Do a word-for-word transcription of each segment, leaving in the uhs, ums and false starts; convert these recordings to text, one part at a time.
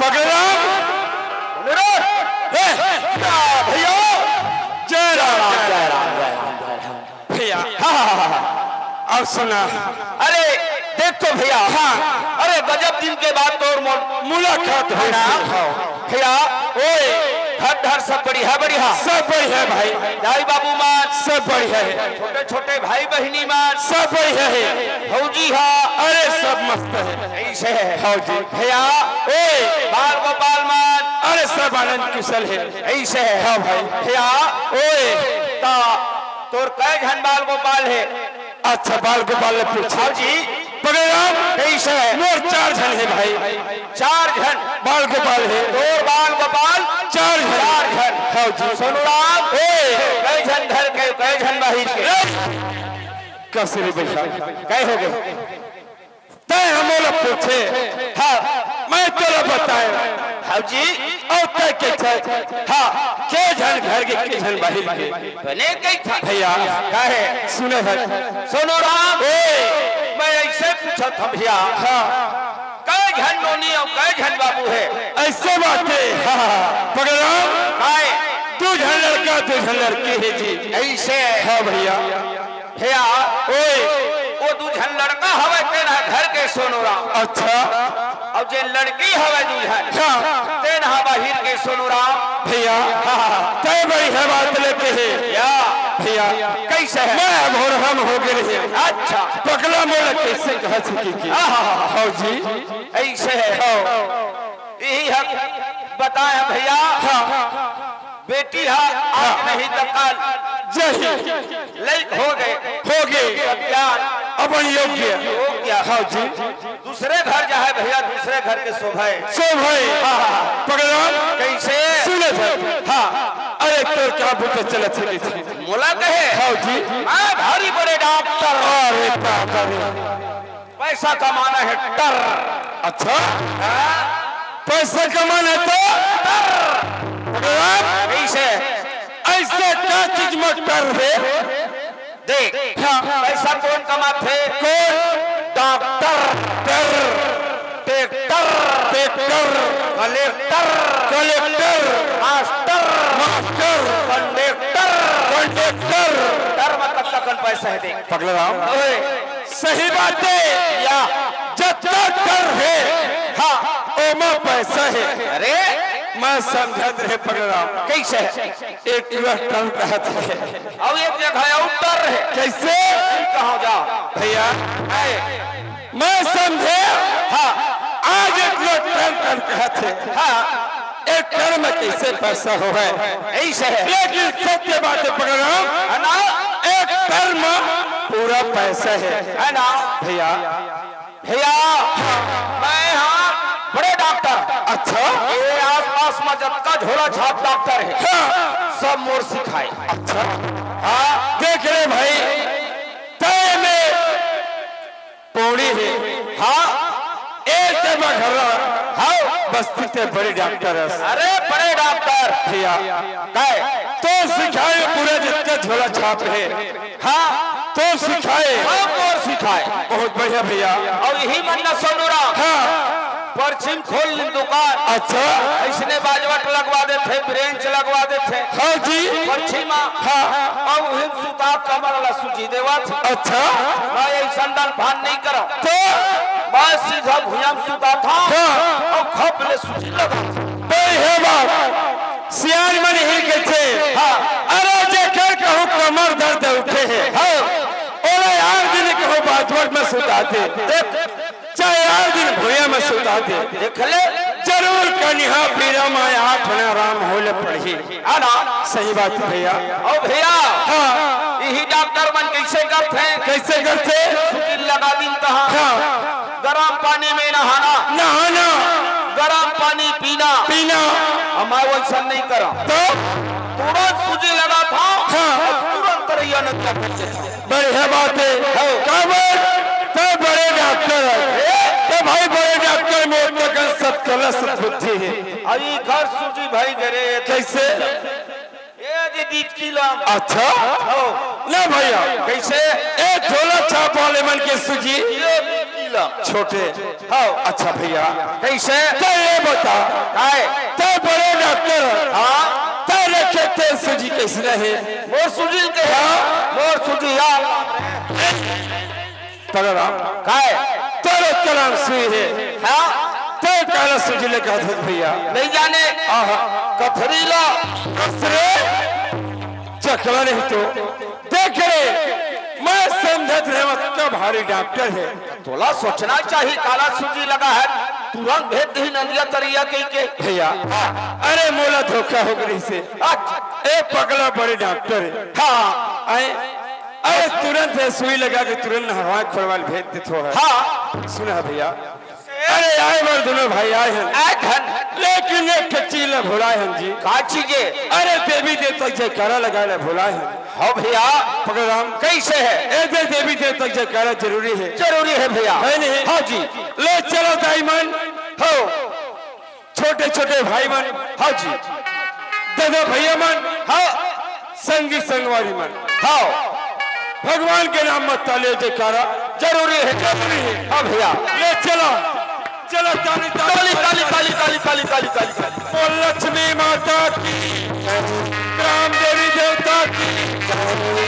पगला। ए, भैया। जय राम, जय राम, जय राम, जय राम। भैया। हाँ, हाँ, हाँ, हाँ। अब सुना। अरे, देख तो भैया। हाँ। अरे, गजब दिन के बाद तोर मो-, मुलाकात है ना? हाँ। भैया, ओए, घर धर सब बढ़िया, बढ़िया। सब बढ़िया है भाई। दाई बाबू मान। सब बढ़िया है। छोटे छोटे भाई बहिनी मान। सब बढ़िया है। भौजी हा। अरे, सब मस्त है। ऐसे है। हाँ जी। भैया, ओए, बाल गोपाल मान। अरे, सब आनंद कुशल है। ऐसे है। हाँ भाई। भैया, ओए, ता तोर कै झन बाल गोपाल है? अच्छा, बाल गोपाल ले पूछे। हाँ जी। पगले राम, कैसे है? मोर चार झन है भाई। चार झन? बाल गोपाल है। तोर बाल गोपाल? चार झन। चार झन। हाँ जी। सोनू राम? ओए। कै झन घर के, कै झन बाहिर के? ए! कस रे भैया। कै हो गए? तैं हमोला पूछे, हाँ, मैं तोला बताए। हाँ जी। अउ तैं कहिथे, हाँ, के झन घर के, के झन बाहिर के। बने कहिथे। भैया। काहे? सुने हस। सोनू राम। ओए। मैं ऐसे पूछत हँव भैया। हाँ। कै झन नोनी अउ कै झन बाबू हे? ऐसे बात हे। हाँ, हाँ, हाँ। पगला। काहे? दू झन लड़का, दू झन लड़की हे जी। ऐसे? हाँ भैया। भैया, ओए। वो दू झन लड़का हवय तेन ह घर के सोनू राम। अच्छा। अउ जेन लड़की हवय दू झन, हाँ। तेन ह बाहिर के सोनू राम। भैया, हाँ, हाँ, हाँ। तैं बड़े बात ले कहे। या। भैया, कैसे है? मैं अघोरहा म हो गे रहेंव। अच्छा। पगला मोला कैसे कह सके कि? हाँ, हाँ, हाँ। हाँ जी। ऐसे है। हाँ। यही हक बताए भैया। हाँ। बेटी हा आज हाँ। नहीं त काल। जय हिंद। लइक हो गए। हो गए। ज्ञान। अपन योग्य। योग्य। हाँ जी। दूसरे घर जाए भैया, दूसरे घर के शोभे। शोभे। हाँ, हाँ, हाँ। पगला। कैसे? सुने थे। हाँ। अरे तोर का बुता चलत हे कि? मोला कहे। हाँ जी। मैं भारी बड़े डॉक्टर। अरे बाप रे। पैसा कमाना है टर। अच्छा? हाँ? पैसा कमाना है तो? टर। कैसे? ऐसा का चीज म टर हे? देख, हाँ। पैसा कौन कमाथे? कौन? डॉक्टर। टर। Tractor. Tractor. Collector. Collector. Master. Master. Conductor. Conductor. टर म कतका कन पैसा हे देख। पगला राम। ओए। सही बात हे। या। जतका टर हे, हाँ। ओमा पैसा हे। अरे। मैं समझत रहेंव पगला राम। कैसे हे? एक किलो टर कहत हे। अउ एक जगह अउ टर हे। कैसे? कहाँ जा? भैया, आए। मैं समझेंव, हाँ। आज एक किलो टर टर कहत हे। हाँ। एक टर म कैसे पैसा होवय? ऐसे हे। लेकिन सत्य बात हे पगला राम। है ना? एक टर म पूरा पैसा हे। है ना? भैया। भैया, मैं हा बड़े डॉक्टर। अच्छा। ये आसपास म जतका झोला छाप डॉक्टर हे, हाँ। सब मोर सिखाए। अच्छा। हाँ। देख रे भाई, तैं में पौड़ी हे। हाँ। एक ते बघरा। हाँ। बस्ती ते बड़े डॉक्टर हस। अरे बड़े डॉक्टर। भैया। काय? तोर सिखाए पूरा जतका झोला छाप हे। हाँ। तोर सिखाए। सब मोर सिखाए। बहुत बढ़िया भैया। अउ इही मन न सोनू राम। हाँ। पर्ची म खोल ले दुकान। अच्छा। अइसने बाजवट लगवा देथे, ब्रेंच लगवा देथे। हाँ जी। पर्ची म। हाँ। अउ उही म सुता कमर ला सूजी देवत। अच्छा। मैं अइसन दन भान नहीं करँव। तो? मैं सीधा भुइयाँ म सुताथँव। हाँ। अउ खप ले सूजी लगाथँव। तो हे बात, सियान मन इही कहिथे। हाँ। अरे जेकर कहूँ कमर दर्द उठे हे, हाँ। ओला यार दिन कहूँ बाजवट म सुता दे। देख। चाहे यार दिन भुइयाँ म सुता दे। देख ले। जरूर कनिहा पीरा म आठ ना राम होले पड़ही। है ना? सही बात हे भैया। अउ भैया, हाँ। इही डॉक्टर मन कैसे करथे? कैसे करथे? सूजी लगा दिन तहाँ। हाँ। गरम पानी में नहाना। नहाना। गरम पानी पीना। पीना। अउ मैं वइसन नहीं करँव। तो? तुरंत सूजी लगाथँव। हाँ। अउ तुरंत तरैया नदिया पहुँचे। बढ़िया बात हे। हाँ। काबर? तैं बड़े डॉक्टर हस। ए? तैं भाई बड़े डॉक्टर म ओतका कन सत्कला सद्बुद्धि हे। अरे घर सूजी भाई घरे। कैसे? ए जे बीच की लाम। अच्छा? हो। ना भैया। कैसे? ए झोला छाप वाले मन के सूजी। ये नीलम। छोटे। हाँ। अच्छा भैया। कैसे? तो ये बता। काय? तो बड़े डॉक्टर। हाँ। तो रखे ते सूजी कैसे रहे? मोर सूजी के। हाँ। मोर सूजी यार। तगड़ा। काय? तेरे कलम सुई है। हाँ। ते काला सूजी ले का धोत भैया। नहीं जाने। आहा। कथरीला। कसरे। चकला नहीं तो। देख रे, मैं समझत रहे मत का भारी डॉक्टर है। तोला सोचना चाहिए, काला सूजी लगा है, तुरंत भेज दी नंदिया तरिया कही के। भैया, हाँ। अरे मोला धोखा हो गई से। अच्छा। ए पगला बड़े डॉक्टर है। हाँ। आए, अरे तुरंत है सुई लगा के तुरंत नहवा खोलवा ले भेज देत हो है। हाँ। सुना है भैया, अरे आए बर दोनों भाई आए हैं। आए धन। लेकिन एक ठे चीज ला भुलाए हैं जी। का चीज है? अरे देवी देवता के जयकारा लगाए ला भुलाए हैं। हाँ भैया। पगलाम। कैसे है? ए दे देवी देवता के जयकारा जरूरी है। जरूरी है भैया। है नहीं? हाँ जी। ले चलो दाई मन। हो। छोटे छोटे भाई मन। हाँ जी। दादा भैया मन। हाँ। संगी संगवारी मन। हाँ। भगवान के नाम मत ताले जयकारा। जरूरी है, जरूरी है। हाँ भैया। ले चला, चला ताली, ताली, ताली, ताली, ताली, ताली, ताली, ताली। बोल लक्ष्मी माता की, ग्राम देवी देवता की,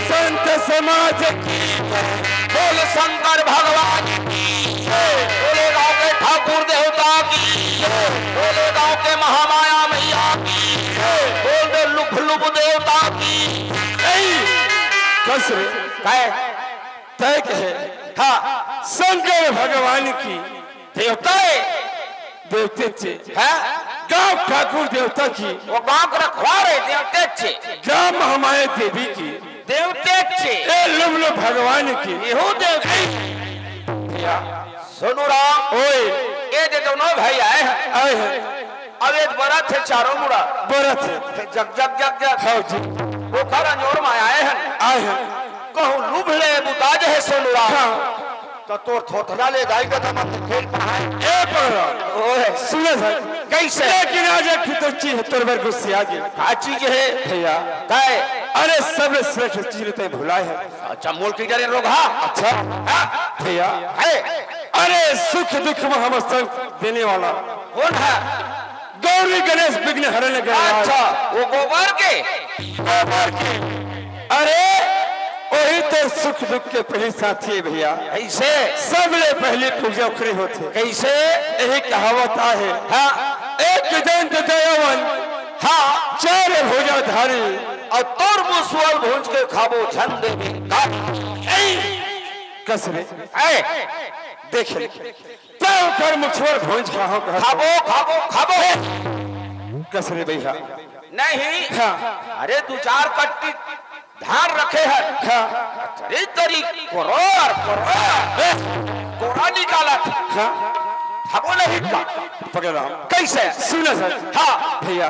संत समाज की। बोल शंकर भगवान की। बोले गांव के ठाकुर देवता की। बोले गांव के महामाया मैया की। बोल दे लुभ लुभ देवता की। नहीं। कस रे? काय? तय कहे। हाँ। शंकर भगवान की। देवता है। देवते चे। हाँ? गांव ठाकुर देवता की। वो गांव के रखवार है, देवते चे। ग्राम महामाया देवी की। देवते चे। ए लुभ लुभ भगवान की। एहू देवते। भैया। सोनू राम। ओए। ए दे दोनों भाई आए हैं। आए हैं। अब एक बरत है चारों मुड़ा। बरत है। जग जग जग जग। हाँ जी। ओखर अंजोर में आए हैं। आए हैं। कहूँ लुभ ले बुताज है सोनू राम। हाँ। तो तोर थोथरा ले दाई का तमन खेल पहाए। ए पगला। ओए। सुने सर। कैसे? लेकिन आज एक ठो चीज है तोर बर गुस्सिया गे। का चीज है? भैया। काय? अरे सब श्रेष्ठ चीज ते भुलाए है। अच्छा, मोल की डरे रोग, हाँ। अच्छा। हाँ। भैया। है। अरे सुख दुख में हम संग देने वाला। कौन है? गौरी गणेश विघ्न हरण गणराज। अच्छा, वो गोबर के? गोबर के। अरे, वही तो सुख दुख के पहली साथी है भैया। कैसे? सबले पहली पूजा ओखरे होथे। कैसे? यही कहावत आहे। हाँ। एक दंत दयावन। हाँ। चार भुजा धारी। और तोर मुसुअल भूंज के खाबो झंडे में। ए, कस रे। ए, देख ले। तै ओकर मुछोर भोज खाहो कहत खाबो, खाबो, खाबो। कस रे भैया। नहीं। हाँ। अरे, दू चार कट्टी धान रखे हैं। हाँ। अरे, तेरी कोरोर, कोरोर। ए। कोरा निकालत। हाँ। खाबो नहीं का। पगलाम। कैसे? सुन सर। हाँ। भैया।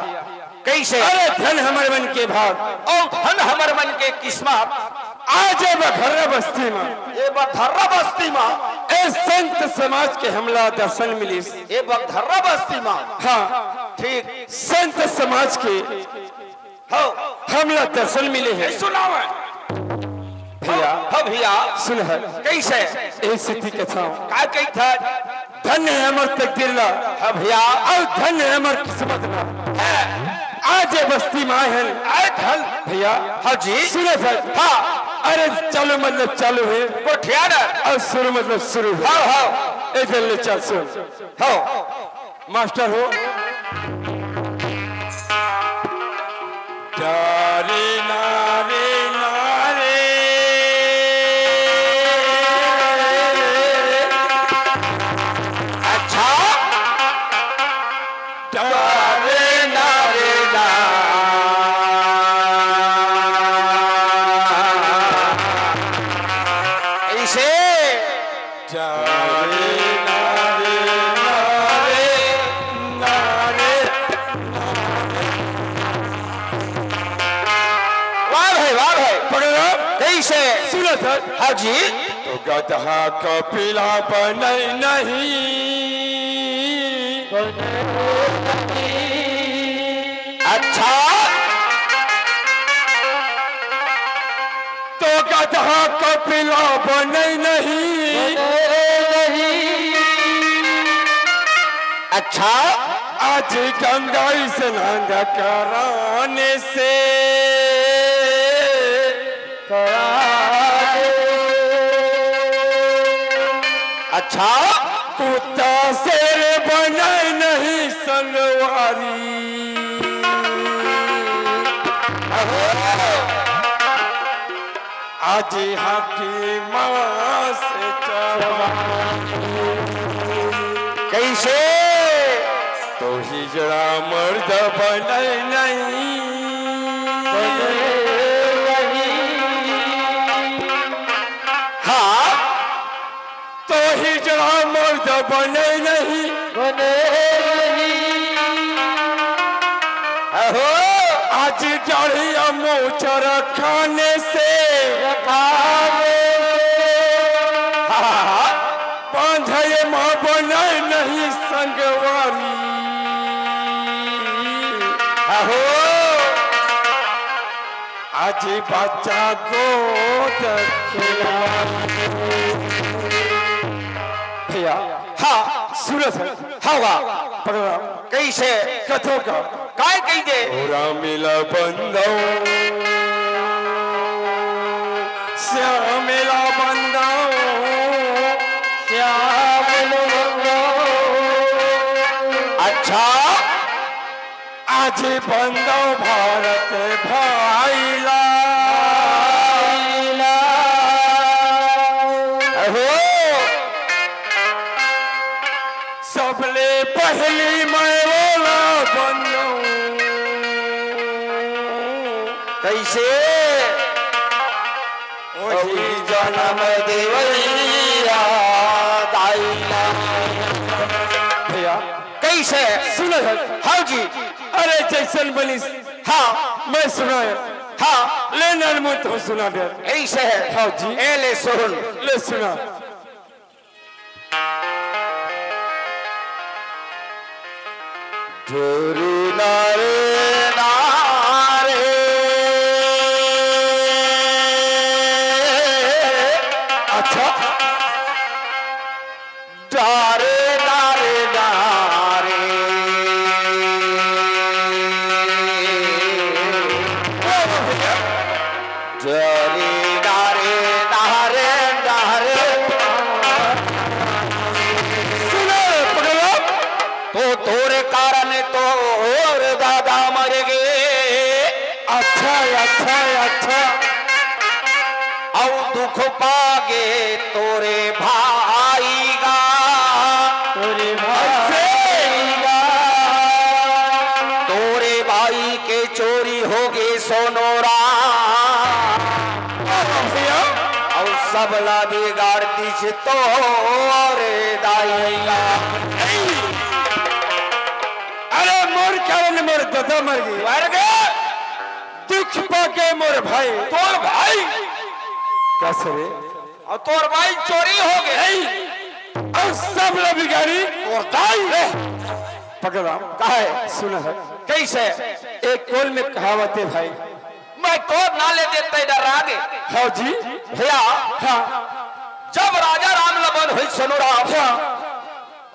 कैसे? अरे धन हमर मन के भाग। ओ धन हमर मन के किस्मत। आज ए बघर्रा बस्ती मा। ए बघर्रा बस्ती मा। ए संत समाज के हमला दर्शन मिलिस। ए बघर्रा बस्ती मा। हाँ। ठीक। संत समाज के हो। हमला दर्शन मिले हे। ए सुनावे। भैया। हाँ भैया। सुन हर। कैसे? ए स्थिति के था। का कही था? धन्य है हमर तकदीर ला। हाँ भैया। अउ धन्य है हमर किस्मत ला। है। आज ए बस्ती मा आए हन। आए हन। भैया। हाँ जी। सुनो सर। हाँ। अरे चालू मतलब चालू है। गोठिया ना। अउ शुरू मतलब शुरू है। हाँ, हाँ। ए जल्दी चल सुन। हाँ। मास्टर हो। तारे नारे नारे। अच्छा। तारे नारे ना। ऐसे। तारे नारे नारे नारे। वाह भाई, वाह भाई। पकड़ो। कैसे? सुनो सर। हाँ जी। तो गदहा कपिला बनै नहीं। अच्छा। तो गदहा कपिला बनै नहीं। आज गंगा स्नान कराने से अच्छा, कुत्ता शेर बने नहीं संगवारी। अहो, आज हाथी मांस चबारी। कैसे? तो हिजड़ा मर्द बने नहीं। हाँ, तो हिजड़ा मर्द बने नहीं। बने नहीं। अहो, आज डाढ़िया मोछर खाने से। खाने से। हाँ, हाँ, हाँ। बांधे माँ बने नहीं संगवारी। अहो, आज बच्चा गोद खेला। भैया, हाँ, सुनो सर। हाँ, वाह। पकड़ा। कैसे? कथों का। काय कही दे? राम मिला बंधो, श्याम मिला बंधो, श्याम मिला बंधो। अच्छा, आज बंदो भारत भाई ला। अहो, सबले पहली मैं ओला बंदो। कैसे? वही जन्म देवैया दाई ला। भैया, कैसे? सुनो सर। हाँ जी। अरे जैसन बनिस। हाँ। मैं सुनाए। हाँ। ले ननमुन तो सुना दे। ऐसे है। हाँ जी। ए ले सुन। ले सुना। ढोरी नारे नारे। अच्छा। डारे, डारे, डारे। डारे, डारे, डारे, डारे। सुनो, पकड़ो। तो तोरे कारण तोर दादा मर गे। अच्छा, अच्छा, अच्छा। अउ दुख पागे तोरे भाई गा। तोरे भाई गा। तोरे भाई के चोरी होगे सोनोरा। भैया। अउ सबला बिगाड़ दिस तोरे दाई गा। अरे मोर कारण मोर ददा मर गे। मर गे। दुख पाके मोर भाई। तोर भाई। कस रे? अउ तोर भाई चोरी होगे। अउ सबला बिगाड़ी। तोर दाई। ए, पगला। काहे? सुन है। कैसे? एक कौल में कहावत है भाई। मैं तोर ना ले देते डरा गे। हाँ जी। भैया। हाँ। जब राजा राम ला बन होइस सोनू राम। हाँ।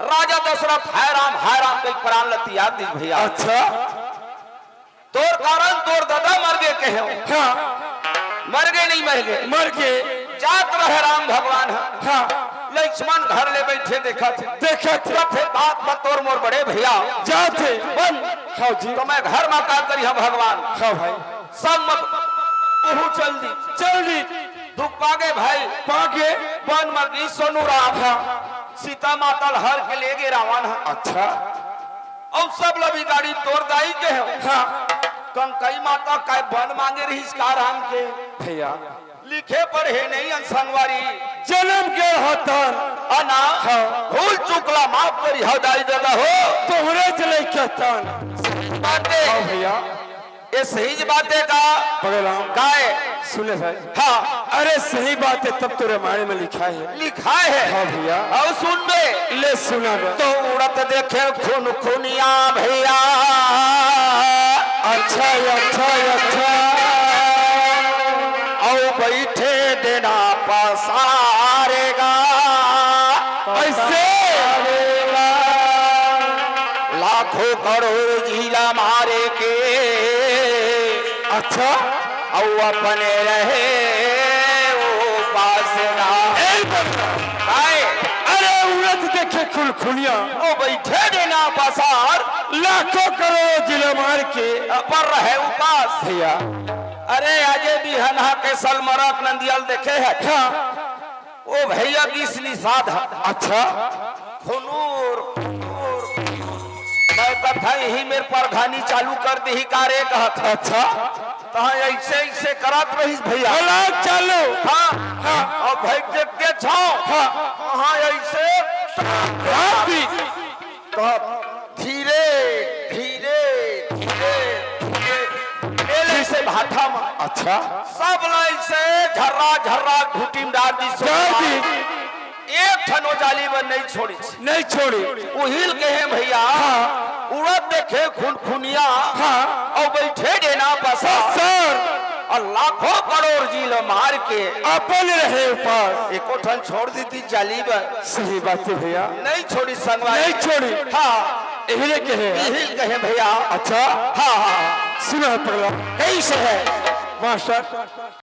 राजा दशरथ हाय राम, हाय राम कहि प्राण ला तियाग दिस भैया। अच्छा। तोर कारण तोर ददा मर गे कहे हो। हाँ। मर गे नहीं मर गे। मर गे। जात रहे राम भगवान ह। हाँ। लक्ष्मण घर ले बइठे देखत हे। देखत हे। कथे बात बतोर मोर बड़े भैया। जात हे। बन। हाँ जी। तो मैं घर मा का करिहौं भगवान। हाँ भाई। सब मत ओहू चल दी। चल दी। दुख पागे भाई। पागे। बन मा गिस सोनू राम। हाँ। सीता माता ल हर के ले गे रावण ह। अच्छा। अउ सब ला बिगाड़ी तोर दाई के हो। हाँ। कंकई माता काय बन मांगे रहिस का राम के। भैया। लिखे पढ़े नहीं अन संगवारी। जनम के हतन। अना। हाँ। भूल चूक ला माफ करिहव दाई ददा हो। तोहरे जले के तन। सही बात है। हाँ भैया। ये सही बात है का? पगलाम। काय? सुने भाई। हाँ। अरे सही बात है, तब तो रामायण में लिखा है। लिखा है। हाँ भैया। अउ सुन बे। ले सुना बे। तो उड़त देखे खुनखुनिया भैया। अच्छा, अच्छा, अच्छा। अउ बइठे डेना पसारे गा। ऐसे। करोड़ जी ला मारे के। अच्छा। अउ अपने रहे उपासना। ए बबा। काय? अरे उड़त देखे खुनखुनिया। ओ बइठे डेना पसार। लाखों करोड़ों जी ला मार के। अपन रहे उपास। भैया। अरे अजय बिहनहा के सलमरत नंदियल देखे हे। हाँ। ओ भैया गिस निषाद ह। अच्छा। फुनूर, फुनूर। मैं कथा यही मेर परघानी चालू कर दिही का रे कहत। अच्छा। तहाँ ऐसे, ऐसे करत रहिस भैया। अलग चालू। हाँ। हाँ। अउ भाई देख के छाव। हाँ। तहाँ ऐसे। हाँ, दी। तो धीरे, धीरे, धीरे, धीरे, मेले से भाठा में। अच्छा। सब लाई से झर्रा, झर्रा घुटी में डार दी। डार दी। एक ठन ओ जाली बर नहीं छोड़ी। नहीं छोड़ी। उहिल के हे भैया, हाँ। उड़त देखे खुनखुनिया, हाँ। अउ बइठे डेना पसार। सर। अउ लाखों करोड़ जी ल मार के अपन रहे उपास। एको ठन छोड़ दीती जाली बर। सही बात हे भैया। नहीं छोड़ी संगवारी। नहीं छोड़ी। हाँ। इहिले कहे। इहिले कहे भैया। अच्छा। हाँ, हाँ, हाँ। सुना है पगला। कैसे है? मास्टर।